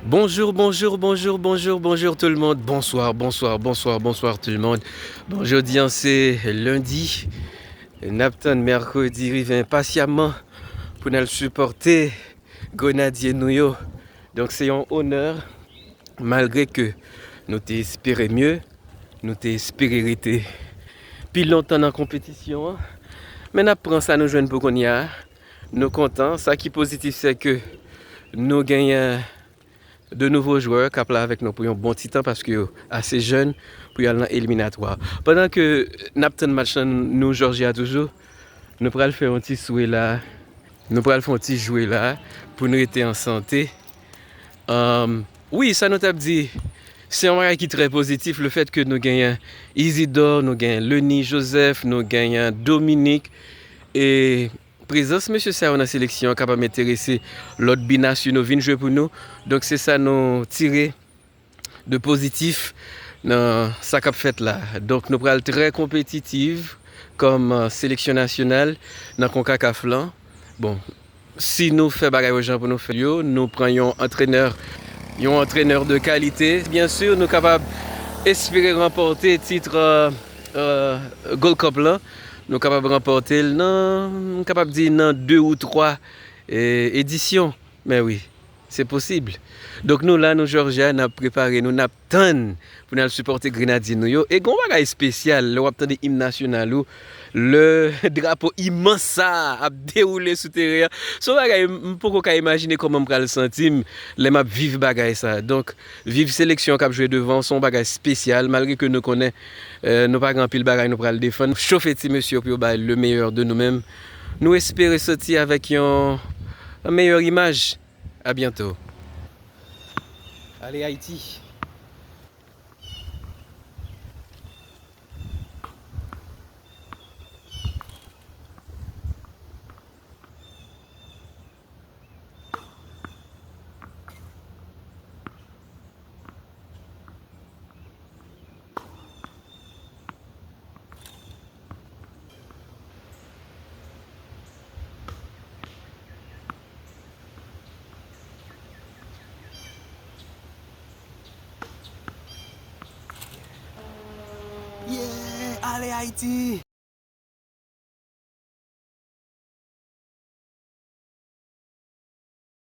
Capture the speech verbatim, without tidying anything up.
Bonjou, bonjou, bonjou, bonjou, bonjou tout le monde. Bonswa, bonswa, bonswa, bonswa tout le monde. Bon, jodi a se lendi. N ap tann mèkredi rive enpasyamman pou n al sipòte grenadye nou yo. Donk se yon onè, malgre ke nou te espere mye, nou te espere rete pi lontan nan konpetisyon an. Men n ap pran sa nou jwenn pou kounye a. Nou kontan. Sa ki pozitif, se ke nou genyen de nouvo jwè k ap la avèk nou pou yon bon ti tan, paske yo ase jèn pou y al nan eliminatwa. Pandan ke n ap tann match lan, nou Jòji a toujou, nou pral fè yon ti swe la. Nou pral fè yon ti jwe la pou n rete an sante. Anm, wi, sa nou t ap di, se yon bagay ki trè pozitif, lefèt ke nou genyen Isidore, nou genyen Leni Joseph, nou genyen Dominique, e prezans mesye sa yo nan seleksyon an kapab enterese lòt binasyonal vin jwe pou nou. Donk se sa nou tire de pozitif nan sa k ap fèt la. Donk nou pral trè konpetitif kòm, euh, seleksyon nasyonal nan konkakaf lan. Bon, si nou fè bagay yo jan pou nou fè yo, nou pran yon antrenè, yon antrenè de kalite, byen si nou kapab espere ranpòte tit, euh, euh, Gold Cup lan. Nou kapab ranpòte l nan, m kapab di nan de ou twa, eh, edisyon. Men wi, se posib. Donk nou la, nou Jòji a, n ap prepare nou, n ap tann pou n al sipòte grenadye nou yo. E gon bagay espesyal lè w ap tande im nasyonal ou, lè drapo imans sa a ap dewoule sou teren an. Se yon bagay m poko ka imajine kòman m pral santi m lè m ap viv bagay sa. Donk viv seleksyon k ap jwe devan w, se yon bagay espesyal, malgre ke nou konnen, eh, nou pa gen anpil bagay nou pral defann. Chofe ti mesye yo pou yo bay le meilleur de nou menm. Nou espere soti avèk yon, yon meyè imaj. À bientôt. Allez Haïti. Yeah, ale Ayiti!